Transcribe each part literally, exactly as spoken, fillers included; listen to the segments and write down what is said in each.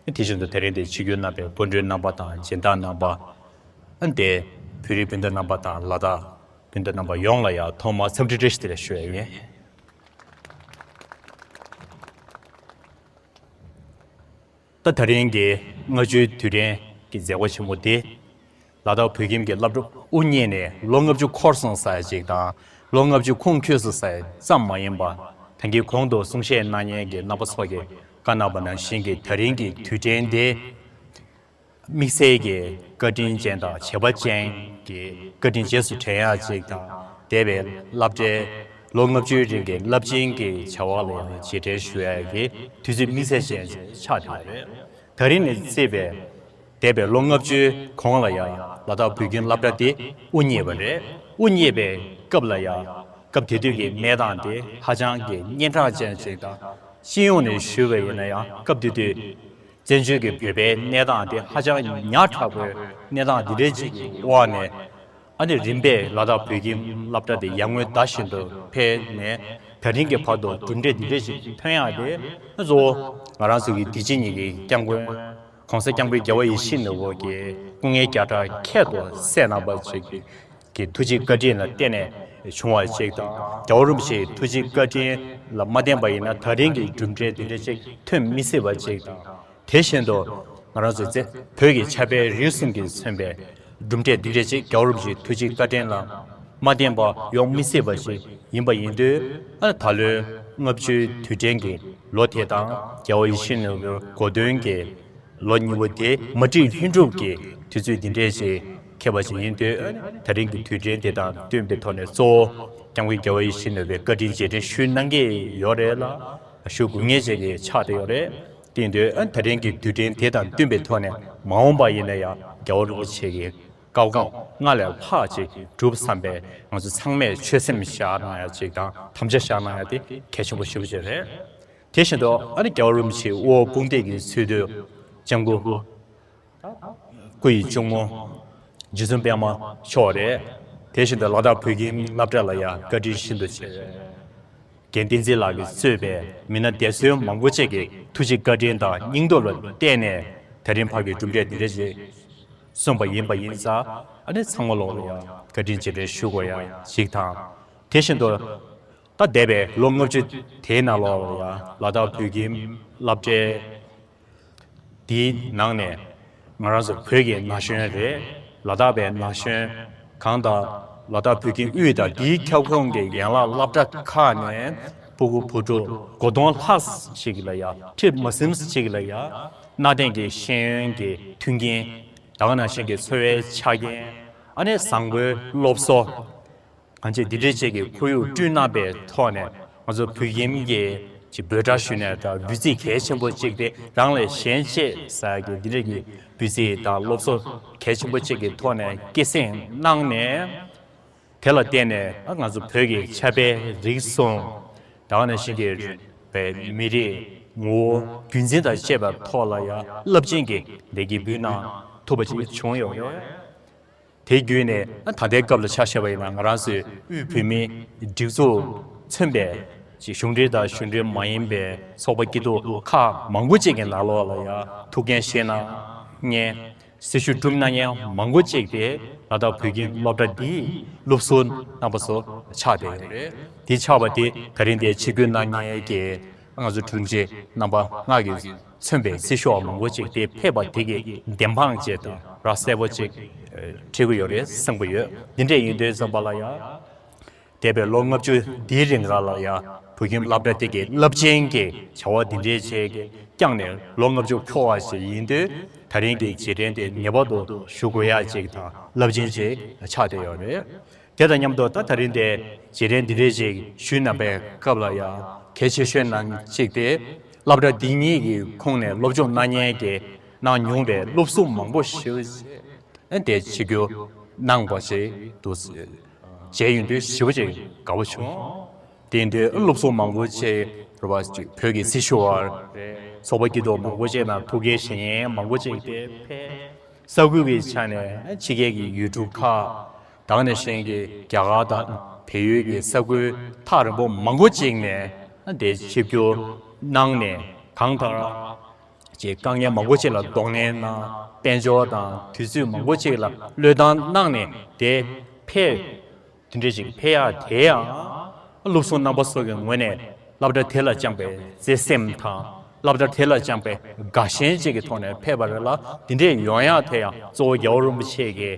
དེ་བཞིན་དུ་དེ་རིང་འདིར་ཆིབས་བསྒྱུར་གནང་བའི་སྐུ་མགྲོན་རྣམ་པ་དང་སྦྱིན་བདག་རྣམ་པ། ཨ་ནི་དེ་བོད་རིགས་སྤུན་ཟླ་རྣམ་པ་དང་ལ་དྭགས་སྤུན་ཟླ་རྣམ་པ་ཡོངས་ལ་ཡང་ཐོག་མར་འཚམས་འདྲི་བཀྲ་ཤིས་བདེ་ལེགས་ཞུ་ཡ་ཡིན། ད་དེ་རིང་གི་ལྔ་བཅུའི་དུས་དྲན་གྱི་མཛད་སྒོ་ཆེན་མོ་འདི། ལ་དྭགས་བོད་ཁྱིམ་གྱི་སློབ་གྲྭ་དབུ་བརྙེས་ནས་ལོ་ལྔ་བཅུ་འཁོར་སོང་ཟེར་ཡ་ཅིག་དང་། ལོ་ལྔ་བཅུ་ཁུངས་འཁྱོལ་སོང་ཟེར་ཡ་ཙམ་མ་ཡིན་པར། ད་གིན་གོང་དུ་གསུང་བཤད་གནང་མཁན་གྱི་རྣམ་པ་ཚོ་གིས་བཀའ་གནང་བ་ནང་བཞིན་གྱི་དེ་རིང་གི་དུས་དྲན་འདི། དམིགས་བསལ་གྱི་བཀའ་དྲིན་ཅན་དང་བྱས་པ་ཅན་གྱི་བཀའ་དྲིན་རྗེས་སུ་དྲན་ཡ་ཅིག་དང་། འདས་པའི་སློབ་གྲྭའི་ལོ་ལྔ་བཅུའི་རིང་གི་རླབས་ཆེན་གྱི་བྱ་བ་ལ་ཡང་རྗེས་དྲན་ཞུ་ཡ་གི་དུས་ཚོད་དམིགས་བསལ་ཅན་ཆགས་བསྡད་ཡོད་རེད། ད་རིང་ནས་བརྩིས་པའི་འདས་པའི་ལོ་ལྔ་བཅུའི་གོང་ལ་ཡང་ལ་དྭགས་བོད་ཁྱིམ་སློབ་གྲྭ་དེ་དབུ་བརྙེས་པ་རེད། དབུ་བརྙེས་པའི་སྐབས་ལ་ཡང་། སྐབས་དེ་དུས་ཀྱི་གནས་སྟངས་དེ་ཧ་ཅང་གི་སྙན་གྲགས་ཅན་ཞིག་དང་། སྤྱི་ཡོངས་ནས་ཞུས་པ་ཡིན་ན་ཡང་སྐབས་དེ་དུས་བཙན་བྱོལ་གྱི་བོད་པའི་གནས་སྟངས་དེ་ཧ་ཅང་ཉག་ཕྲ་བོའི་གནས་སྟངས་འདི་འདྲའི་ཅིག་གི་འོག་ནས། ཨ་ནི་རིམ་པས་ལ་དྭགས་བོད་ཁྱིམ་སློབ་གྲྭ་དེ་ཡར་ངོའི་ཟླ་བཞིན་དུ་འཕེལ་ནས། ད་རིང་གི་བར་དུ་གྲུབ་འབྲས་འདི་འདྲ་ཞིག་ཐོན་ཡག་དེ་གཙོ་བོ་ང་རང་ཚོ་གི་འདི་ཕྱི་གཉིས་ཀྱི་སྐྱབས་མགོན་༸གོང་ས་༸སྐྱབས་མགོན་རྒྱལ་བ་ཡིད་བཞིན་ནོར་བུ་གི་སྐུ་ངལ་བརྒྱ་ཕྲག་ཁྱད་དུ་བསད་གནང་བ་ཞིག་གི་ཐུགས་རྗེ་བཀའ་དྲིན་ལ་བརྟེན་ནས་བྱུང་བ་ཞིག་དང་། རྒྱལ་བ་རིན་པོ་ཆེའི་ཐུགས་རྗེ་བཀའ་དྲིན་ལ་མ་བརྟེན་པ་ཡིན་ན་ད་རིང་གི་གྲུབ་འབྲས་འདི་འདྲ་ཞིག་ཐོན་མི་སྲིད་པ་ཞིག་དང་། དེ་བཞིན་དུ་ང་རང་ཚོ་བོད་ཀྱི་ཕྱྭ་པའི་རིགས་གསུམ་གྱིས་མཚོན་པའི་གྲུབ་འབྲས་འདི་འདྲ་ཞིག་རྒྱལ་བ་རིན་པོ་ཆེའི་ཐུགས་རྗེ་བཀའ་དྲིན་ལ་མ་བརྟེན་པ་ཡོང་མི་སྲིད་པ་ཞིག་ཡིན་པ་ཡིན་དུས། ཨ་ད་ལོའི་ལྔ་བཅུའི་དུས་དྲན་གྱི་ལོ་དེ་དང་རྒྱལ་བ་ཡིད་བཞིན་ནོར་བུའི་གོ་སྟོན་གྱི་ལོ་གཉིས་པོ་དེ་མ་བསྒྲིགས་ལྷུན་གྲུབ་ཀྱི་དུས་ཚོད་འདི་འདྲས་ཅིག་འཁེལ་བ་ཞིག་ཡིན་དུས། ད་རིང་གི་དུས་དྲན་དེ་དང་བསྟུན་པའི་ཐོག་ནས་གཙོ་བོ་༸སྐྱབས་མགོན་རྒྱལ་བ་ཡིད་བཞིན་ནོར་བུའི་བཀའ་དྲིན་རྗེས་དྲན་ཞུ་གནང་གི་ཡོད་རེད་ལ། ཞུ་དགོས་ངེས་ཅན་གྱི་ཆགས་བསྡད་ཡོད་རེད། དེ་ཡིན་དུས་ཨ་ད་རིང་གི་དུས་དྲན་དེ་དང་བསྟུན་པའི་ཐོག་ནས་མ་འོངས་པ་ཡིན་ན་ཡང་རྒྱལ་བ་རིན་པོ་ཆེ་གི་བཀའ་དགོངས་སྔར་ལས་ལྷག་ཅིག་སྒྲུབ་བསམ་པའི་ང་ཚོ་ཚང་མས་ཆོད་སེམས་བཞག་གནང་ཡ་ཅིག་དང་དམ་བཅའ་བཞག་གནང་ཡ་དེ་གལ་ཆེན་པོ་ཞེ་པོ་ཅིག་རེད། དེ་བཞིན་དུ་ཨ་ནི་རྒྱལ་བ་རིན་པོ་ཆེའི་དབུ་འོག་དཔུང་སྡེ་གི་ཚུལ་དུ་ལྕམ་སྐུ་སྐུ་ཡི་གཅུང་མོ་རྗེ་བཙུན་པད་མ་མཆོག་རེད། དེ་བཞིན་དུ་ལ་དྭགས་བོད་ཁྱིམ་སློབ་གྲྭ་ལ་ཡང་བཀའ་དྲིན་ཤིན་ཏུ་ཆེ་བའི་རྒན་བསྟན་འཛིན་ལགས་ཀྱིས་གཙོས་པའི་མི་སྣ་འདས་གསོན་མང་པོ་ཅིག་གིས་ཐུགས་རྗེ་བཀའ་དྲིན་དང་སྙིང་སྟོབས་ལ་བརྟེན་ནས་དེ་རིང་ཕར་གྱི་གྲུབ་འབྲས་འདི་འདྲ་ཞིག་སོན་པ་ཡིན་པ་ཡིན་ཙང་། ཨ་ནི་ཚང་མ་ལོག་ལ་ཡང་བཀའ་དྲིན་རྗེས་དྲན་ཞུ་དགོས་ཡ་ཞིག་དང་། དེ་བཞིན་དུ་ད་འདས་པའི་ལོ་ལྔ་བཅུ་དེའི་ནང་ལོགས་ལ་ཡང་ལ་དྭགས་བོད་ཁྱིམ་སློབ་གྲྭའི་དེའི་ནང་ནས་ང་རང་ཚོ་བོད་ཀྱི་ན་གཞོན་རེད། ལ་དྭགས་པའི་ན་གཞོན་གང་དང་། ལ་དྭགས་བོད་ཁྱིམ་དབུས་དང་དེའི་ཁྱབ་ཁོངས་ཀྱི་ཡན་ལག་སློབ་གྲྭ་ཁག་ནས་སྤུ་གུ་བུ་ཕྲུག་དགུ་སྟོང་ལྷག་ཅིག་ལ་ཡ་ཁྲི་མ་ཟིན་ཅིག་ལ་ཡ་གནའ་དེང་གི་ཤེས་ཡོན་གྱི་མཐུན་རྐྱེན། ད་ག་ནང་བཞིན་གྱི་འཚོ་བའི་ཆ་རྐྱེན། ཨ་ནི་བཟང་པོའི་སློབ་གསོ། གང་ཅི་འདི་འདྲའི་ཅིག་གི་ཁོར་ཡུག་བསྐྲུན་གནང་པའི་ཐོག་ནས་ང་ཚོ་བོད་ཁྱིམ་གྱི་ཅིག་འབོད་སྒྲ་ཞུ་ནས་དང་འབོད་ཚིག་གལ་ཆེན་པོ་ཅིག་དེ་རང་ལས་གཞན་གཅེས་ཟེར་གྱི་འདི་འདྲའི་གི་འབོད་ཚིག་དང་སློབ་གསོ་གལ་ཆེན་པོ་ཅིག་གི་ཐོག་ནས་སྐྱེད་སྲིང་གནང་ནས། དེ་ལ་བརྟེན་ནས་ང་ཚོ་བོད་ཀྱི་ཕྱྭ་པའི་རིགས་གསུམ་ད་ག་ནང་བཞིན་གྱི་བའི་མི་རིགས་ངོ་བོ་རྒྱུན་འཛིན་དང་བཅས་པའི་ཐོག་ལ་ཡང་རླབས་ཆེན་གྱི་བདེ་སྐྱིད་འབུལ་གནང་ཐུབ་པ་ཅིག་བྱུང་ཡོད་རེད། དེ་བརྒྱུད་ནས་ད་ལྟའི་སྐབས་ལ་ཆ་བཞག་པ་ཡིན་ན་ང་རང་ཚོའི་དབུས་བོད་མིའི་སྒྲིག་འཛུགས་མཚོན་པའི་ཅིག་གཞུང་འབྲེལ་དང་གཞུང་འབྲེལ་མ་ཡིན་པའི་ཚོགས་པ་སྐྱིད་སྡུག་ཁག་མང་པོ་ཅིག་གི་ནང་ལོགས་ལ་ཡང་ཐུགས་འགན་བཞེས་གནང་མཁན། སྲི་ཞུ་བསྒྲུབས་གནང་མཁན་མང་པོ་ཅིག་དེ་ལ་དྭགས་བོད་ཁྱིམ་སློབ་གྲྭ་འདིའི་སློབ་ཟུར་རྣམ་པ་ཚོ་ཆགས་བསྡད་ཡོད་རེད། དེ་ཆགས་པ་དེ་ད་རིང་འདིར་ཆིབས་བསྒྱུར་གནང་མཁན་གྱི་ང་ཚོ་དྲུང་ཆེ་རྣམ་པ་ལྔ་གིས་མཚོན་པའི་སྲི་ཞུ་བ་མང་པོ་ཅིག་དེ་ཕེབས་པ་དེ་གི་བདེན་དཔང་ཅིག་དང་ར་གསལ་པོ་ཅིག་ཨ་འཁྲི་གི་ཡོད་རེད་བསམ་གི་ཡོད། འདི་འདྲས་ཡིན་དུས་ཙམ་པ་ལ་ཡང་། འདས་པའི་ལོ་ལྔ་བཅུ་འདིའི་རིང་ལ་ལ་ཡང་བོད་ཁྱིམ་སློབ་གྲྭ་དེ་གི་རླབས་ཆེན་གྱི་བྱ་བ་འདི་འདྲས་བྱས་ཀྱི་བསྐྱངས་ནས་ལོ་ལྔ་བཅུ་འཁོར་བ་ཞིག་ཡིན་དུས། ད་རིང་གི་རྗེས་དྲན་དེ་ངེས་པར་དུ་ཞུ་དགོས་ཡ་ཅིག་དང་རླབས་ཆེན་ཅིག་ཆགས་བསྡད་ཡོད་རེད། དེ་དང་མཉམ་དུ་ད་ད་རིང་དེ་རྗེས་དྲན་འདི་འདྲས་ཅིག་ཞུས་གནང་པའི་སྐབས་ལ་ཡང་གལ་ཆེ་ཤོས་ནང་གཅིག་དེ། སློབ་གྲྭ་འདི་གཉིས་ཀྱི་ཁོངས་ནས་སློབ་སྦྱོང་གནང་མཁན་གྱི་གནང་མྱོང་བའི་སློབ་ཟུར་མང་པོ་ཞིག་ཨ་དེ་ཆིབས་བསྒྱུར་གནང་བ་ཞིག་འདུག་མཇལ་ཡོང་དུས་ཞེ་པོ་ཅིག་དགའ་པོ་བྱུང་། དེ་ཡིན་དུས་སློབ་ཟུར་མང་པོ་ཅིག་རེད་པ། ཅིག་བོད་ཀྱི་སྲི་ཞུ་བ་རེད། ཚོགས་པ་སྐྱིད་སྡུག་མང་པོ་ཅིག་དང་ཐུགས་འགན་བཞེས་མཁན་མང་པོ་ཅིག་དེ་ཕེབས། ས་ཁུལ་གྱི་ཆ་ནས་ཕྱི་རྒྱལ་གྱི་ཡུལ་གྲུ་ཁག་དང་ནས་གཞན་གྱི་རྒྱ་གར་དང་བལ་ཡུལ་གྱི་ས་ཁུལ་ཐག་རིང་པོ་མང་པོ་ཅིག་ནས་དེ་ཆིབས་བསྒྱུར་གནང་ནས་གང་ལྟར། ཀྱི་དཀའ་ངལ་མང་པོ་ཅིག་ལ་གདོང་ལེན་གནང་། དཔལ་འབྱོར་དང་དུས་ཚོད་མང་པོ་ཅིག་ལ་བློས་བཏང་གནང་ནས་དེ་ཕེབས། དེ་འདྲ་ཞིག་ཕེབས་ཡག་དེ་ཡང་བློ་བཟང་རྣམ་པ་ཚོ་གི་ངོས་ནས་སློབ་གྲྭ་དེ་ལ་བཅངས་པའི་བརྩེ་སེམས་དང་། སློབ་གྲྭ་དེ་ལ་བཅངས་པའི་དགའ་ཞེན་ཅིག་གི་ཐོག་ནས་ཕེབས་པ་རེད་ལ། དེ་འདྲས་ཡོང་ཡག་དེ་ཡང་གཙོ་བོ་རྒྱལ་བ་རིན་པོ་ཆེ་གི་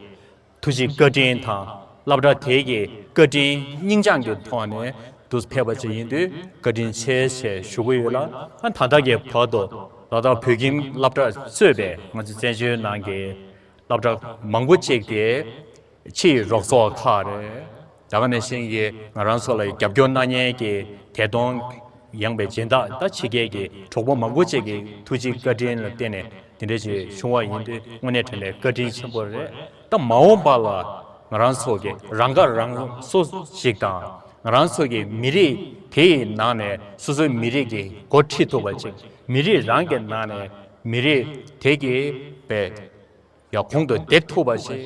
ཐུགས་རྗེ་བཀའ་དྲིན་དང་། སློབ་གྲྭ་དེ་གི་བཀའ་དྲིན་སྙིང་བཅངས་ཀྱི་ཐོག་ནས་འདུག་ཕེབས་པ་ཅིག་ཡིན་དུས་བཀའ་དྲིན་ཆེ་ཞེས་ཞུ་གི་ཡོད་ལ། ཨ་ད་ལྟ་གི་བར་དུ་ལ་དྭགས་བོད་ཁྱིམ་སློབ་གྲྭ་གཙོས་པའི་ང་ཚོ་བཙན་བྱོལ་ནང་གི་སློབ་གྲྭ་མང་པོ་ཅིག་དེ་ཕྱིའི་རོགས་ཚོགས་ཁག་རེད། ད་ག་ནང་བཞིན་གྱི་ང་རང་ཚོ་ལ་རྒྱབ་སྐྱོར་གནང་མཁན་གྱི་ཐད་གཏོང་ཡངས་པའི་སྦྱིན་བདག་ད་ཕྱི་རྒྱལ་གྱི་གྲོགས་པོ་མང་པོ་ཅིག་གི་ཐུགས་རྗེ་བཀའ་དྲིན་ལ་བརྟེན་ནས་དེ་འདྲ་ཞིག་བྱུང་བ་ཡིན་དུས་དངོས་གནས་དྲང་གནས་བཀའ་དྲིན་ཆེན་པོ་རེད། ད་མ་འོངས་པ་ལ་ང་རང་ཚོ་གི་རང་ཁ་རང་གསོ་ཞིག་དང་། ང་རང་ཚོ་གི་མི་རིགས་དེ་ཡི་ནང་ནས་སོ་སོའི་མི་རིགས་ཀྱི་འགོ་ཁྲིད་ཐུབ་པ་ཅིག་མི་རིགས་རང་གི་ནང་ནས་མི་རིགས་དེ་གི་པའི་ཡ་གོང་དུ་འདེགས་ཐུབ་པ་ཞིག་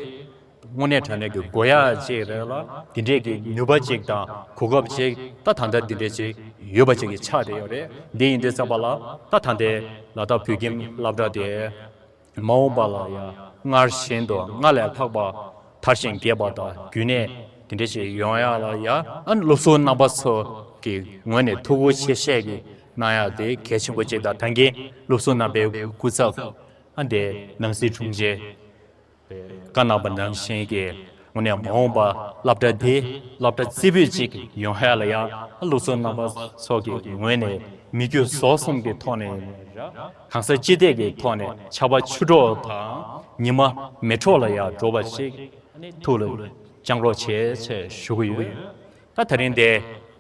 དངོས་གནས་དྲང་གནས་ཀྱི་དགོས་ཡག་ཅིག་རེད་ལ། འདི་འདྲས་ཀྱི་ནུས་པ་ཅིག་དང་གོ་སྐབས་ཅིག་ད་ད་ལྟ་འདི་འདྲས་ཅིག་ཡོད་པ་ཅིག་གི་ཆགས་བསྡད་ཡོད་རེད། འདི་ཡིན་དུས་ཙམ་པ་ལ་ད་ད་ལྟའི་ལ་དྭགས་བོད་ཁྱིམ་སློབ་གྲྭ་དེ་མ་འོངས་པ་ལ་ཡང་སྔར་བཞིན་དུ་སྔར་ལས་ལྷག་པ་དར་ཞིང་རྒྱས་པ་དང་རྒྱུན་གནས་འདི་འདྲས་ཅིག་ཡོང་ཡག་ལ་ཡང་ཨ་སློབ་ཟུར་རྣམ་པ་ཚོ་གི་ངོས་ནས་ཐུགས་ཁུར་ཆེ་བཞེས་ཀྱི་གནང་ཡག་དེ་གལ་ཆེན་པོ་ཅིག་དང་། ད་གིན་སློབ་ཟུར་རྣམ་པའི་སྐུ་ཚབ་ཨ་འདི་ནང་སྲིད་དྲུང་ཆེ་བཀའ་གནང་བ་ནང་བཞིན་གྱི་དངོས་གནས་མ་འོངས་པ་སློབ་གྲྭ་འདི་སློབ་གྲྭ་རྩེ་ཕུད་ཅིག་ཡོང་ཡག་ལ་ཡང་སློབ་ཟུར་རྣམ་པ་ཚོ་གི་ངོས་ནས་མི་རྒྱུ་ཟོག་གསུམ་གྱི་ཐོག་ནས་གང་ཟག་སྤྱི་བདེ་གི་ཐོག་ནས་ཆར་པ་ཆུ་གྲོགས་དང་ཉི་མ་མེ་གྲོགས་ལ་ཡང་འགྲོ་བ་ཞིག་ཐུགས་ལ་བཅངས་རོགས་བྱེད་ཅེས་ཞུ་གི་ཡོད། ད་ད་རིང་དེ་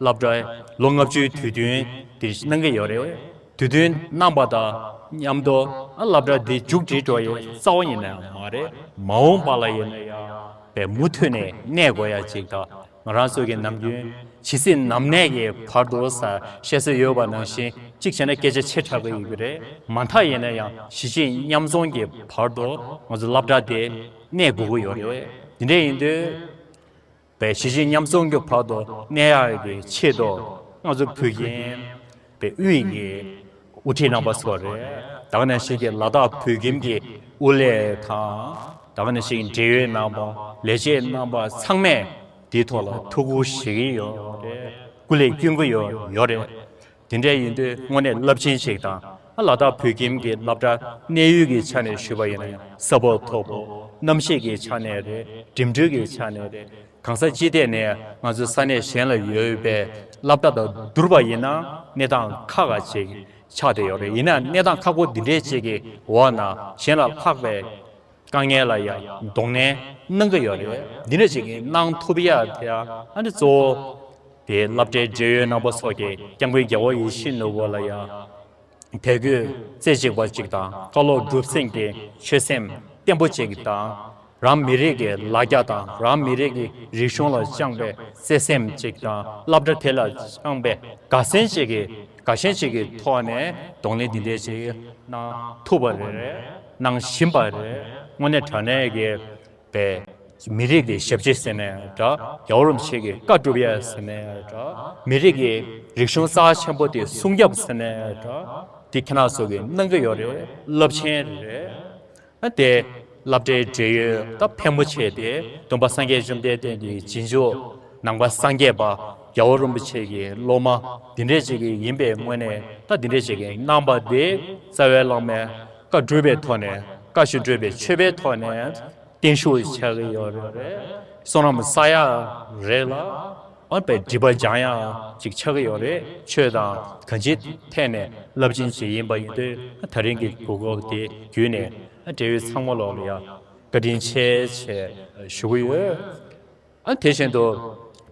སློབ་གྲྭའི་ལོ་ལྔ་བཅུའི་དུས་སྟོན་དེ་གནང་གི་ཡོད་རེད། དུས་སྟོན་གནང་པ་དང་མཉམ་དུ་ཨ་སློབ་གྲྭ་འདི་མཇུག་སྒྲིལ་འགྲོ་ཡི་རྩ་བ་ཡིན་ནའང་མ་རེད། མ་འོངས་པ་ལ་ཡིན་ན་ཡང་པའི་མུ་མཐུད་ནས་གནས་དགོས་ཡ་ཅིག་དང་། ང་རང་ཚོ་གི་ནམ་རྒྱུན་ཇི་སྲིད་ནམ་གནས་ཀྱི་བར་དུ་ཟེར་བཤད་སྲོལ་ཡོད་པ་ནང་བཞིན་གཅིག་བྱས་ན་སྐད་ཆ་ཆེ་དྲགས་ཀྱི་ཡོད་ཀྱི་རེད། མ་མཐའ་ཡིན་ན་ཡང་གཞིས་བྱེས་མཉམ་འཛོམས་ཀྱི་བར་དུ་ང་ཚོ་སློབ་གྲྭ་དེ་གནས་དགོས་ཀྱི་ཡོད་རེད། དེ་འདྲ་ཡིན་དུས། པའི་གཞིས་བྱེས་མཉམ་འཛོམས་ཀྱི་བར་དུ་གནས་ཡག་གི་ཆེད་དུ་ང་ཚོ་བོད་ཁྱིམ་པའི་དབུས་ཀྱི་དབུ་ཁྲིད་རྣམ་པ་ཚོ་རེད། ད་ག་ནང་བཞིན་གྱི་ལ་དྭགས་བོད་ཁྱིམ་གྱི་དབུ་ལས་དང་། ད་ག་ནང་བཞིན་འབྲེལ་ཡོད་རྣམ་པ་ལས་བྱེད་རྣམ་པ་ཚང་མས་འདིའི་ཐོག་ལ་ཐུགས་ཁུར་བཞེས་ཀྱི་ཡོད་རེད། སྐུ་ལས་བསྐྱོན་གྱི་ཡོད་ཡོད་རེད། དེ་འདྲ་ཡིན་དུས་དངོས་གནས་རླབས་ཆེན་ཞིག་དང་། ལ་དྭགས་བོད་ཁྱིམ་གྱི་སློབ་གྲྭ་གནས་ཡུལ་གྱི་ཆ་ནས་ཞུས་པ་ཡིན་ན་ཡང་ས་བབ་མཐོ་པོ། གནམ་གཤིས་ཀྱི་ཆ་ནས་རེད། འགྲིམ་འགྲུལ་གྱི་ཆ་ནས་རེད། གང་ས་ཅི་ཐད་ནས་ང་ཚོའི་ས་གནས་གཞན་ལ་ཡོད་པའི་སློབ་གྲྭ་དང་བསྡུར་བ་ཡིན་ན་གནས་སྟངས་ཁག་ཁག་ཅིག་ཆགས་བསྡད་ཡོད་རེད། ཡིན་ན་གནས་སྟངས་ཁག་པོ་འདི་འདྲས་ཅིག་གི་འོག་ན་གཞན་ལ་ལྷག་པའི་དཀའ་ངལ་ལ་ཡང་གདོང་ལེན་གནང་གི་ཡོད་རེད། འདི་འདྲ་ཅིག་གི་གནང་ཐུབ་ཡ་དེ་ཡང་ཨ་ནི་གཙོ་བོ་དེ་སློབ་གྲྭའི་འབྲེལ་ཡོད་རྣམ་པ་ཚོ་གིས་སྐྱབས་མགོན་རྒྱལ་བ་ཡིད་བཞིན་ནོར་བུ་ལ་ཡང་དད་གུས་རྩེ་གཅིག་པ་ཅིག་དང་། བཀའ་སློབ་སྒྲུབ་སེམས་ཀྱི་ཆོད་སེམས་བརྟན་པོ་ཅིག་དང་། རང་མི་རིགས་ཀྱི་ལ་རྒྱ་དང་རང་མི་རིགས་ཀྱི་རིག་གཞུང་ལ་བཅངས་པའི་བརྩེ་སེམས་ཅིག་དང་། སློབ་གྲྭ་དེ་ལ་བཅངས་པའི་དགའ་སེམས་ཅིག་གི་དགའ་ཞེན་ཅིག་གི་ཐོག་ནས་གདོང་ལེན་འདི་འདྲས་ཅིག་གནང་ཐུབ་པ་རེད། གནང་བཞིན་པ་རེད། དངོས་གནས་དྲང་གནས་ཀྱི་པའི་མི་རིགས་ཀྱི་ཞབས་ཕྱི་ཟེར་ནའི་འདྲ། རྒྱལ་བ་རིན་པོ་ཆེ་གི་བཀའ་སྒྲུབ་ཡ་ཟེར་ནའི་འདྲ། མི་རིགས་ཀྱི་རིག་གཞུང་རྩ་ཆེན་པོ་དེ་སྲུང་སྐྱོབ་ཟེར་ནའི་འདྲ། དེ་ཁྱེད་རང་ཚོ་གིས་གནང་གི་ཡོད་རེད། རླབས་ཆེན་རེད། ཨ་དེ་སློབ་གྲྭའི་འབྲེལ་ཡོད་ད་ཕལ་མོ་ཆེ་དེ་སྟོན་པ་སངས་རྒྱས་བཅོམ་ལྡན་འདས་ཀྱི་རྗེས་འཇུག་ནང་པ་སངས་རྒྱས་པ་རྒྱལ་བ་རིན་པོ་ཆེ་གི་སློབ་མ་འདི་འདྲས་ཅིག་གི་ཡིན་པའི་ངོས་ནས། ད་འདི་འདྲས་ཅིག་གི་གནང་པ་དེ་རྩ་བའི་བླ་མའི་བཀའ་སྒྲུབ་པའི་ཐོག་ནས། བཀའ་བཞིན་སྒྲུབ་པའི་མཆོད་པའི་ཐོག་ནས་བརྟན་བཞུགས་ཆགས་ཀྱི་ཡོད་རེད། བསོད་ནམས་བསགས་ཡག་རེད་ལ། ཨ་པའི་སྒྲིབ་པ་སྦྱང་ཡག་ཅིག་ཆགས་ཀྱི་ཡོད་རེད། ཆོས་དང་གང་ཅིའི་ཐད་ནས་རླབས་ཆེན་ཞིག་ཡིན་པ་ཡིན་དུས། ད་རིང་གི་གོ་སྐབས་དེ་བརྒྱུད་ནས་འབྲེལ་ཡོད་ཚང་མ་ལོག་ལ་ཡང་བཀའ་དྲིན་ཆེ་ཞེས་ཞུ་གི་ཡོད། ཨ་དེ་བཞིན་དུ་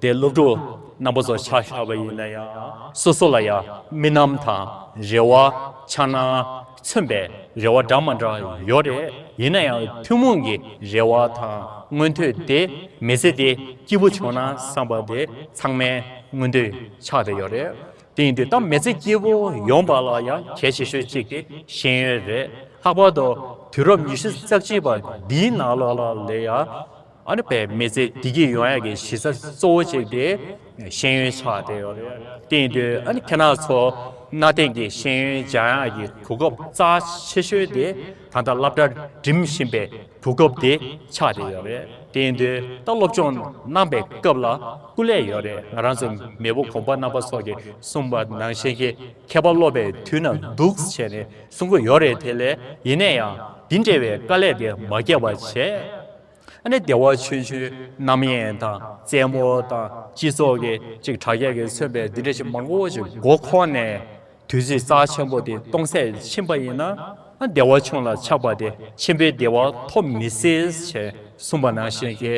དེ་སློབ་ཕྲུག་རྣམ་པ་ཚོ་ཆ་བཞག་པ་ཡིན་ན་ཡང་། སོ་སོ་ལ་ཡང་རྨི་ལམ་དང་རེ་བ་འཆར་སྣང་མཚོན་པའི་རེ་བ་འདྲ་མ་འདྲ་ཡོད་རེད། ཡིན་ན་ཡང་ཐུན་མོང་གི་རེ་བ་དང་མངོན་འདོད་དེ་མི་ཚེ་འདི་སྐྱིད་པོ་བྱུང་ན་བསམ་པ་དེ་ཚང་མའི་མངོན་འདོད་ཆགས་བསྡད་ཡོད་རེད། དེ་ཡིན་དུས་ད་མི་ཚེ་སྐྱིད་པོ་ཡོང་བ་ལ་ཡང་གལ་ཆེ་ཤོས་གཅིག་དེ་ཤེས་ཡོན་རེད། ལྷག་པར་དུ་དུས་རབས་ཉི་ཤུ་རྩ་གཅིག་པ་འདིའི་ནང་ལོགས་ལ་ལས་ཡང་ ཨ་ནི་བའི་མི་ཚེ་བདེ་སྐྱིད་ཡོང་ཡག་གི་གཞི་རྩ་གཙོ་བོ་གཅིག་དེ་ཤེས་ཡོན་ཆགས་བསྡད་ཡོད་རེད། དེ་ཡིན་དུས་ཨ་ནི་ཁྱེད་རང་ཚོ་གནའ་དེང་གི་ཤེས་ཡོན་སྦྱང་ཡག་གི་གོ་སྐབས་རྩ་ཆེ་ཤོས་དེ་ད་ལྟ་སློབ་གྲྭ་འགྲིམ་བཞིན་པའི་གོ་སྐབས་དེ་ཆགས་བསྡད་ཡོད་རེད། དེ་ཡིན་དུས་ད་སློབ་སྦྱོང་གནང་པའི་སྐབས་ལ་སྐུ་ལས་ཡོད་རེད། ང་རང་ཚོ་མེས་པོ་གོང་མ་རྣམ་པ་ཚོ་གིས་གསུངས་པ་ནང་བཞིན་གྱི་མཁས་པ་སློབ་པའི་དུས་ན་འདུག་བྱས་ནས་གསུང་གི་ཡོད་རེད། དེ་ལས་ཡིན་ན་ཡང་འདི་འདྲ་བའི་དཀའ་ལས་དེ་མ་བརྒྱབ་པ་བྱས། ཨ་ནི་བདེ་བ་ཆུང་ཆུང་རྣམ་གཡེང་དང་རྩེད་མོ་དང་སྤྱི་ཚོགས་ཀྱི་ཅིག་དྲ་རྒྱ་གིས་མཚོན་པའི་འདི་འདྲ་ཞིག་མང་པོ་ཞིག་མགོ་འཁོར་ནས་དུས་ཚོད་རྩ་ཆེན་པོ་དེ་སྟོང་ཟད་ཕྱིན་པ་ཡིན་ན། ཨ་བདེ་བ་ཆུང་ལ་ཆགས་པ་དེ་ཆེན་པོའི་བདེ་བ་ཐོབ་མི་སྲིད་ཅེས་གསུངས་པ་ནང་བཞིན་གྱི་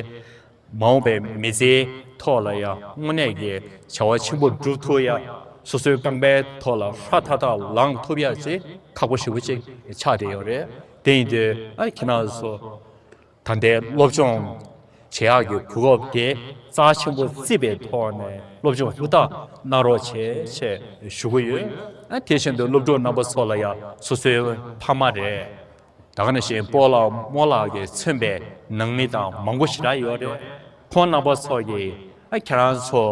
མ་འོངས་པའི་མི་ཚེའི་ཐོག་ལ་ཡང་དངོས་གནས་ཀྱི་བྱ་བ་ཆེན་པོ་སྒྲུབ་ཐུབ་ཡ། སོ་སོའི་རྐང་པའི་ཐོག་ལ་ཧྲ་ཐག་ཐག་ལངས་ཐུབ་ཡ་ཅིག་ཁག་པོ་ཞེ་པོ་ཅིག་ཆགས་བསྡད་ཡོད་རེད། དེ་ཡིན་དུས་ཨ་ཁྱེད་རང་ཚོ་ད་ལྟའི་སློབ་སྦྱོང་བྱེད་ཡག་གི་གོ་སྐབས་དེ་རྩ་ཆེན་པོ་བརྩིས་པའི་ཐོག་ནས་སློབ་སྦྱོང་ཧུར་ཐག་གནང་རོགས་བྱེད་ཅེས་ཞུ་གི་ཡོད། ཨ་དེ་བཞིན་དུ་སློབ་ཕྲུག་རྣམ་པ་ཚོ་ལ་ཡང་སོ་སོའི་ཕ་མ་རེད། ད་ག་ནང་བཞིན་སྤོ་ལགས་རྨོ་ལགས་ཀྱིས་མཚོན་པའི་ནང་མི་དང་མང་པོ་ཞེ་དྲག་ཡོད་རེད། ཁོང་རྣམ་པ་ཚོ་གིས་ཨ་ཁྱེད་རང་ཚོ་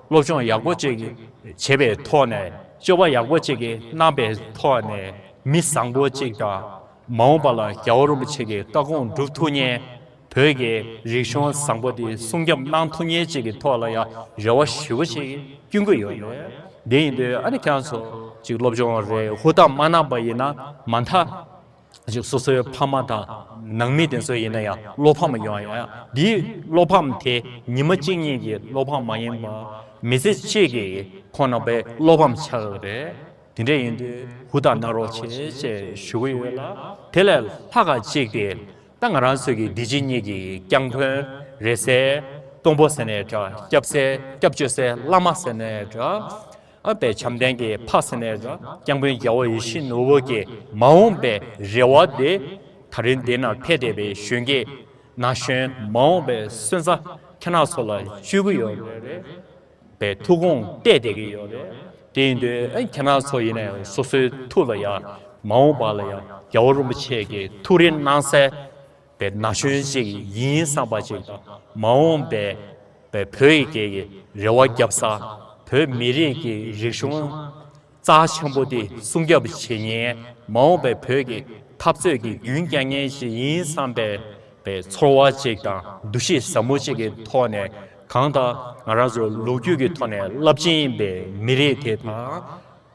སློབ་སྦྱོང་ཡག་པོ་ཅིག་བྱེད་པའི་ཐོག་ནས་སྤྱོད་པ་ཡག་པོ་ཅིག་གི་གནང་པའི་ཐོག་ནས་མི་བཟང་པོ་ཅིག་དང་མ་འོངས་པ་ལ་རྒྱལ་བ་རིན་པོ་ཆེ་གི་བཀའ་དགོངས་སྒྲུབ་ཐུབ་མཁན་བོད་ཀྱི་རིག་གཞུང་བཟང་པོ་དེ་སྲུང་སྐྱོབ་གནང་ཐུབ་མཁན་ཅིག་གི་ཐོག་ལ་ཡང་རེ་བ་ཞེ་པོ་ཅིག་བསྐྱོན་གྱི་ཡོད་རེད། དེ་ཡིན་དུས་ཨ་ནི་ཁྱེད་རང་ཚོ་ཅིག་སློབ་སྦྱོང་རེ་ཧུར་ཐག་མ་གནང་པ་ཡིན་ན་མ་མཐའ། ཅིག་སོ་སོའི་ཕ་མ་དང་ནང་མི་དེ་ཚོ་ཡིན་ན་ཡང་བློ་ཕམ་ཡོང་ཡ། འདིའི་བློ་ཕམ་དེ་ཉི་མ་གཅིག་གཉིས་ཀྱི་བློ་ཕམ་མ་ཡིན་པར་མི་ཚེ་གཅིག་གི་ཁོང་རྣམ་པའི་བློ་ཕམ་ཆགས་ཀྱི་རེད། དེ་འདྲ་ཡིན་དུས་ཧུར་ཐག་གནང་རོགས་བྱེད་ཅེས་ཞུ་གི་ཡོད་ལ། དེ་ལས་ལྷག་ག་གཅིག་དེ་ད་ང་རང་ཚོ་གི་འདི་ཕྱི་གཉིས་ཀྱི་སྐྱབས་མགོན་རེད་ཟེར། སྟོང་པོ་ཟེར་ནའི་འདྲ། སྐྱབས་སའི་སྐྱབས་བཅོལ་སའི་བླ་མ་ཟེར་ནའི་འདྲ། ཨ་པའི་བྱམས་ལྡན་གྱི་ཕ་ཟེར་ནའི་འདྲ། སྐྱབས་མགོན་རྒྱལ་བ་ཡིད་བཞིན་ནོར་བུ་གིས་མ་འོངས་པའི་རེ་བ་དེ་ད་རིང་འདི་ན་ཕེབས་བསྡད་པའི་གཞོན་སྐྱེས་ན་གཞོན་མ་འོངས་པའི་སོན་རྩ་ཁྱེད་རང་ཚོ་ལ་བཅོལ་གྱི་ཡོད་རེད་པའི་ཐུགས་དགོངས་གཏད་བསྡད་ཀྱི་ཡོད་རེད། དེ་ཡིན་དུས་ཨ་ཁྱེད་རང་ཚོ་ཡིན་ན་ཡང་སོ་སོའི་ཐུགས་ལ་ཡང་མ་འོངས་པ་ལ་ཡང་རྒྱལ་བ་རིན་པོ་ཆེ་གི་ཐུགས་རེ་གནང་སའི་པའི་ན་གཞོན་ཅིག་ཡིན་བསམ་པ་ཅིག་དང་མ་འོངས་པའི་པའི་བོད་ཡི་གེ་གི་རེ་བ་བརྒྱབ་ས། བོད་མི་རིགས་ཀྱི་རིག་གཞུང་རྩ་ཆེན་པོ་དེ་སྲུང་སྐྱོབ་བྱེད་མཁན་མ་འོངས་པའི་བོད་ཀྱི་འཐབ་རྩོད་ཀྱི་རྒྱུན་བསྐྱང་མཁན་ཞིག་ཡིན་བསམ་པའི་པའི་ཚོར་བ་ཅིག་དང་འདུ་ཤེས་ཟབ་མོ་ཅིག་གི་ཐོག་ནས་གང་ལྟར་ང་རང་ཚོ་ལོ་རྒྱུས་ཀྱི་ཐོག་ནས་རླབས་ཆེན་ཡིན་པའི་མི་རིགས་དེ་དང་།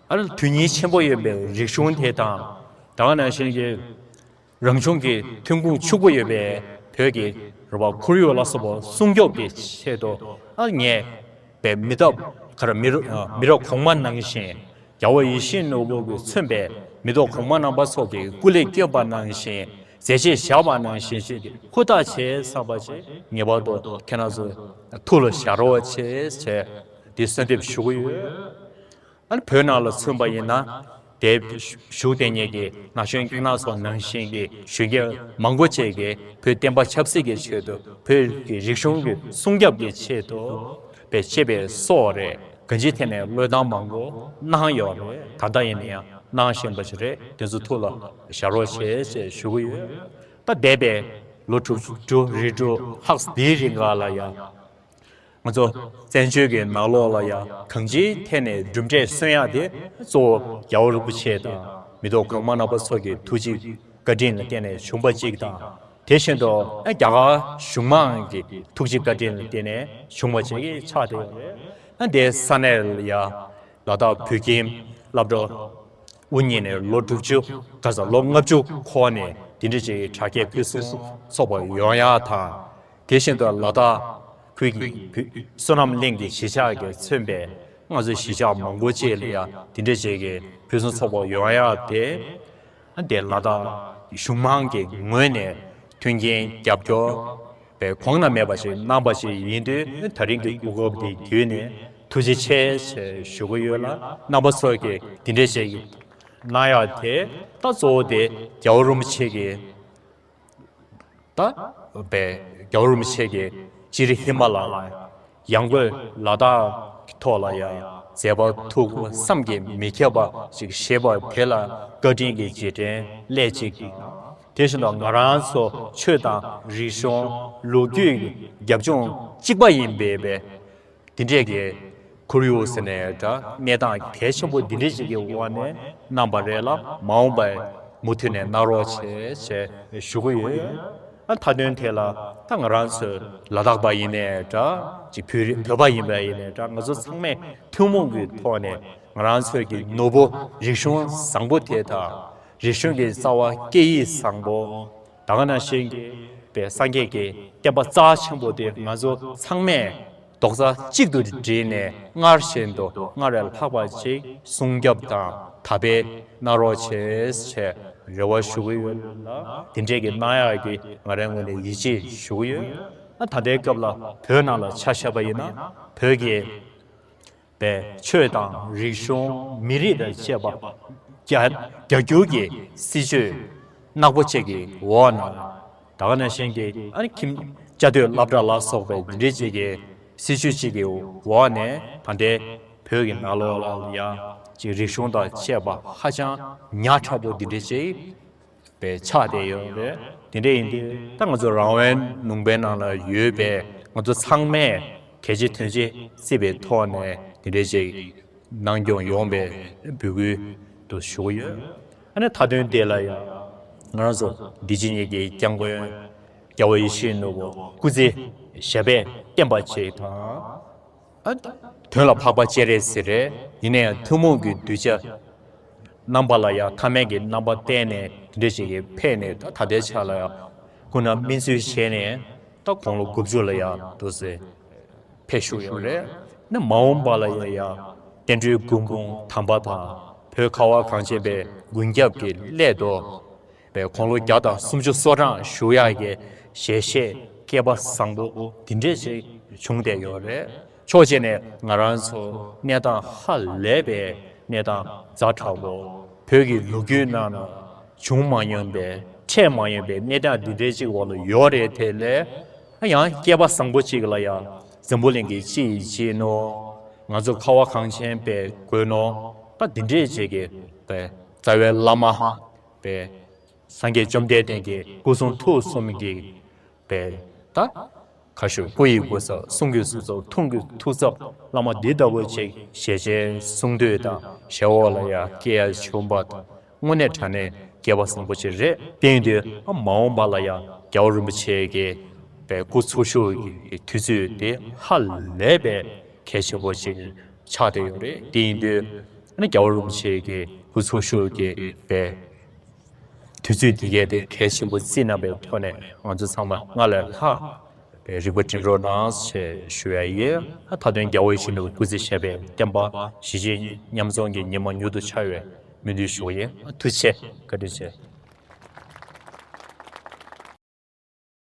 ཨ་ནི་དོན་སྙིང་ཆེན་པོ་ཡོད་པའི་རིག་གཞུང་དེ་དང་། ད་ག་ནང་བཞིན་གྱི་རང་བྱུང་གི་ཐོན་ཁུངས་ཕྱུག་པོ་ཡོད་པའི་བོད་ཀྱི་རེད་པ་ཁོར་ཡུག་ལ་སོགས་པ་སྲུང་སྐྱོབ་ཀྱི་ཆེད་དུ་ཨ་ངས་པའི་མི་ཐབས་ག་རེ་མི་རབས་མི་རབས་གོང་མ་ནང་བཞིན་རྒྱལ་བ་ཡིད་བཞིན་ནོར་བུ་གིས་མཚོན་པའི་མི་ཐོག་གོང་མ་རྣམ་པ་ཚོ་གིས་སྐུ་ལས་བསྐྱོན་པ་ནང་བཞིན་མཛད་རྗེས་བཞག་པ་ནང་བཞིན་ཞིག་ཧུར་ཐག་བྱེད་བསམ་པ་ཞིག་ངེས་པར་དུ་ཁྱེད་རང་ཚོ་ཐུགས་ལ་བཞག་རོགས་བྱེད་ཅེས་འདི་གསོལ་འདེབས་ཞུ་གི་ཡོད། ཨ་ནི་བོད་ནང་ལ་མཚོན་པ་ཡིན་ན། དེ་བཞུགས་དེ་ཉིད་ཀྱི་ན་གཞོན་སྐྱེས་ནག་ཚོ་ནང་བཞིན་གྱི་གཞོན་སྐྱེས་མང་པོ་ཅིག་གིས་བོད་བསྟན་པ་ཆབ་སྲིད་ཀྱི་ཆེད་དུ་བོད་ཀྱི་རིག་གཞུང་གི་སྲུང་སྐྱོབ་ཀྱི་ཆེད་དུ་བེད་སྤྱད་པའི་སྲོག་རེད། གང་ཅིའི་ཐད་ནས་བློས་བཏང་མང་པོ་གནང་ཡོད་རེད། ད་ལྟ་ཡིན་ན་ཡང་གནང་བཞིན་པ་ཞིག་རེད། དེ་ཚོ་ཐུགས་ལ་བཞག་རོགས་བྱེད་ཅེས་ཞུ་གི་ཡོད། ད་འདས་པའི་ལོ་དྲུག་ཅུ་རེ་དྲུག་ལྷག་འདིའི་རིང་ག་ལ་ཡང་། ང་ཚོ་བཙན་བྱོལ་གྱི་ནང་ལོགས་ལ་ཡང་གང་ཅིའི་ཐད་ནས་གྲུབ་འབྲས་སོན་ཡག་དེ་གཙོ་བོ་རྒྱལ་བ་རིན་པོ་ཆེ་དང་མི་ཐོག་གོང་མ་རྣམ་པ་ཚོ་གི་ཐུགས་རྗེ་བཀའ་དྲིན་ལ་བརྟེན་ནས་བྱུང་བ་གཅིག་དང་། དེ་བཞིན་དུ་རྒྱ་གར་གཞུང་མང་གི་ཐུགས་རྗེ་བཀའ་དྲིན་ལ་བརྟེན་ནས་བྱུང་བ་བཅས་ཀྱི་ཆགས་བསྡད་ཡོད་རེད། དེ་ས་གནས་ལ་ཡང་ལ་དྭགས་བོད་ཁྱིམ་སློབ་གྲྭ་དབུ་བརྙེས་ནས་ལོ་དྲུག་ཅུ་ག་ས་ལོ་ལྔ་བཅུ་འཁོར་ནས་འདི་འདྲ་ཅིག་གི་གྲ་རྒྱས་ཕུན་སུམ་ཚོགས་པ་ཡོང་ཡག་དང་། དེ་བཞིན་དུ་ལ་དྭགས་ཁུལ་གྱི་བོད་བསོད་ནམས་གླིང་གི་གཞིས་ཆགས་ཀྱིས་མཚོན་པའི་ང་ཚོའི་གཞིས་ཆགས་མང་པོ་ཅིག་ལ་ཡང་འདི་འདྲ་ཅིག་གི་ཕུན་སུམ་ཚོགས་པ་ཡོང་ཡག་དེ། དེ་ལ་དྭགས་གཞུང་མང་གི་ངོས་ནས་མཐུན་རྐྱེན་རྒྱབ་སྐྱོར་པའི་གོང་ན་མེད་པ་ཞིག་གནང་བ་ཞིག་ཡིན་དུས། ད་རིང་གི་གོ་སྐབས་འདི་བརྒྱུད་ནས་ཐུགས་རྗེ་ཆེ་ཞེས་ཞུ་གི་ཡོད་ལ། རྣམ་པ་ཚོ་གིས་འདི་འདྲ་ཞིག་གནང་ཡག་དེ་ད་གཙོ་བོ་དེ་རྒྱལ་བ་རིན་པོ་ཆེ་གི་ད་པའི་རྒྱལ་བ་རིན་པོ་ཆེ་གི་སྤྱིར་ཧི་མ་ལ་ལ་ཡང་སྒོས་ལ་དྭགས་ཀྱི་ཐོག་ལ་ཡང་མཛད་པ་ཐུགས་བསམ་གྱིས་མི་ཁྱབ་པ་ཞིག་བཞེས་པ་དེ་ལ་བཀའ་དྲིན་གྱི་རྗེས་དྲན་སླད་ཅིག་དང་། དེ་བཞིན་དུ་ང་རང་ཚོ་ཆོས་དང་རིག་གཞུང་ལོ་རྒྱུས་ཀྱི་རྒྱབ་ལྗོངས་གཅིག་པ་ཡིན་པའི་བའི་དེ་འདྲས་ཀྱི་ཁོར་ཡུག་ཟེར་ནའི་འདྲ། གནས་སྟངས་གལ་ཆེན་པོ་འདི་འདྲས་ཅིག་གི་འོག་ནས་གནང་བ་རེད་ལ། མ་འོངས་པ་མུ་མཐུད་ནས་གནང་རོགས་བྱེད་ཅེས་ཞུ་གི་ཡོད། ཨ་མཐའ་དོན་དེ་ལ་ད་ང་རང་ཚོའི་ལ་དྭགས་པ་ཡིན་ནའི་འདྲ། ཅིག་བོད་རིགས་བོད་པ་ཡིན་པ་ཡིན་ནའི་འདྲ། ང་ཚོ་ཚང་མས་ཐུན་མོང་གི་ཐོག་ནས་ང་རང་ཚོའི་གི་ནོར་བུ་རིག་གཞུང་བཟང་པོ་དེ་དང་། རིག་གཞུང་གི་རྩ་བ་སྐད་ཡིག་བཟང་པོ། ད་ག་ནང་བཞིན་གྱི་པའི་སངས་རྒྱས་ཀྱི་བསྟན་པ་རྩ་ཆེན་པོ་དེ་ང་ཚོ་ཚང་མས་རྡོག་རྩ་གཅིག་ཏུ་བསྒྲིལ་ནས་སྔར་བཞིན་དུ་སྔར་བས་ལྷག་པ་ཅིག་སྲུང་སྐྱོབ་དང་དར་སྤེལ་གནང་རོགས་བྱེད་ཅེས་རེ་བ་ཞུ་གི་ཡོད་ལ། དེ་འདྲས་ཀྱི་གནང་ཡག་གི་ང་རའི་ངོས་ནས་ཡིད་ཆེས་ཞུ་གི་ཡོད། ཨ་ད་ལྟའི་སྐབས་ལ་བོད་ནང་ལ་ཆ་བཞག་པ་ཡིན་ན། བོད་ཀྱི་པའི་ཆོས་དང་རིག་གཞུང་མི་རིགས་དང་བཅས་པ་རྒྱ་རྒྱ་སྒྱུར་གྱི་སྲིད་བྱུས་ནག་པོ་ཅིག་གི་འོག་ན། ད་ག་ནང་བཞིན་གྱི་ཨ་ནི་ཁྱིམ་བཅའ་སྡོད་སློབ་གྲྭ་ལ་སོགས་པའི་འདི་འདྲའི་ཅིག་གི་སྲིད་བྱུས་ཅིག་གི་འོག་ནས། ད་ལྟའི་བོད་ཀྱི་ནང་ལོགས་ལ་ཡང་ཅིག་རིག་གཞུང་དང་བཅས་པ་ཧ་ཅང་ཉག་ཕྲ་པོ་འདི་འདྲའི་ཅིག་པའི་ཆགས་བསྡད་ཡོད་རེད། དེ་འདྲ་ཡིན་དུས་ད་ང་ཚོ་རང་དབང་ལུང་པའི་ནང་ལ་ཡོད་པའི་ང་ཚོ་ཚང་མས་གལ་ཆེ་དོན་ཆེ་བརྩི་བའི་ཐོག་ནས་དེ་འདྲའི་ཅིག་གནང་སྐྱོང་ཡོང་བའི་འབོད་སྐུལ་དུ་ཞུ་གི་ཡོད། ཨ་ནི་མཐའ་དོན་དེ་ལ་ཡང་ང་རང་ཚོ་འདི་ཕྱི་གཉིས་ཀྱི་སྐྱབས་མགོན་རྒྱལ་བ་ཡིད་བཞིན་ནོར་བུ་སྐུ་ཚེ་ཞབས་པད་བརྟན་པ་ཅིག་དང་། ཨ། དོན་ལ་འཕགས་པ་སྤྱན་རས་གཟིགས་རེད། ཡིན་ན་ཡང་ཐུན་མོང་གི་གདུལ་བྱ་རྣམ་པ་ལ་ཡང་ཐ་མལ་གྱི་རྣམ་པ་བསྟན་ནས་དེ་འདྲ་ཞིག་གིས་ཕེབས་ནས། ད་ད་ལྟའི་ཆ་ལ་ཡང་སྐུ་ན་སྨིན་སྩོལ་བྱས་ནས་ད་དགུང་ལོ་དགུ་བཅུ་ལ་ཡང་འདུག་སེ་ཕེབས་བཞུགས་ཡོད་རེད། ན་མ་འོངས་པ་ལ་ཡང་ཡང་བསྟན་འགྲོའི་མགོན་དཔུང་དམ་པ་དང་། བོད་ཁ་བ་གངས་ཅན་པའི་མགོན་སྐྱབས་ཀྱི་སླད་དུ་པའི་དགུང་ལོ་བརྒྱ་དང་སུམ་ཅུ་སོ་གྲངས་བཞུགས་ཡག་གི་ཞལ་བཞེས་སྐལ་པ་བཟང་པོ་འདི་འདྲས་ཞིག་བྱུང་བསྡད་ཡོད་རེད། ཕྱོགས་གཅིག་ནས་ང་རང་ཚོ་གནས་སྟངས་ཧ་ལས་པའི་གནས་སྟངས་ཛ་དྲག་པོ། བོད་ཀྱི་ལོ་རྒྱུས་ནང་ན་བྱུང་མ་མྱོང་པའི་འཕྲད་མ་མྱོང་པའི་གནས་སྟངས་འདི་འདྲས་ཅིག་འོག་ལ་ཡོད་རེད། དེ་ལས་ཡང་སྐལ་པ་བཟང་པོ་ཅིག་ལ་ཡང་འཛམ་བུ་གླིང་གི་སྤྱི་ཡི་སྤྱི་ནོར། ང་ཚོ་ཁ་བ་གངས་ཅན་པའི་མགོན་ནོར། ད་འདི་འདྲས་ཅིག་གི་པའི་རྩ་བའི་བླ་མ་པའི་སངས་རྒྱས་བཅོམ་ལྡན་འདས་ཀྱི་སྐུ་གསུང་ཐུགས་གསུམ་གྱི་པའི་ད་ཁ་ཤོ་སྐུ་ཡི་སྐུ་ཚབ། གསུང་གི་གསུང་ཚབ། ཐུགས་ཀྱི་ཐུགས་ཚབ། བླ་མ་འདི་ལྟ་བུ་ཅིག་ཞལ་ཆེམས་གསུང་ཐོས་དང་ཞལ་འོག་ལ་ཡང་སྐྱེ་ཡ་བྱུང་བ་དང་། དངོས་གནས་དྲང་གནས་སྐལ་པ་བཟང་པོ་ཅིག་རེད། དེ་ཡིན་དུས་མ་འོངས་པ་ལ་ཡང་རྒྱལ་བ་རིན་པོ་ཆེ་གི་པའི་སྐུ་འཚོ་བཞུགས་ཀྱི་དུས་ཚོད་དེ་ཧ་ལས་པའི་གལ་ཆེན་པོ་ཅིག་ཆགས་བསྡད་ཡོད་རེད། དེ་ཡིན་དུས་ཨ་ནི་རྒྱལ་བ་རིན་པོ་ཆེ་གི་སྐུ་འཚོ་བཞུགས་ཀྱི་པའི་དུས་ཚོད་འདི་གས་དེ་གལ་ཆེན་པོ་བརྩིས་གནང་བའི་ཐོག་ནས། ང་ཚོ་ཚང་མ་སྔར་ལས་ལྷག་པའི་རིག་པ་སྒྲིམ་རོགས་གནང་ཞེས་ཞུ་ཡ་ཡིན། མཐའ་དོན་རྒྱལ་བ་ཡིད་བཞིན་ནོར་བུ་སྐུ་ཚེ་ཞབས་པད་བརྟན་པ། གཞིས་བྱེས་མཉམ་འཛོམས་ཀྱི་ཉི་མ་མྱུར་དུ་འཆར་བའི་སྨོན་འདུན་ཞུ་བ་ཡིན། ཐུགས་རྗེ་ཆེ། བཀའ་དྲིན་ཆེ།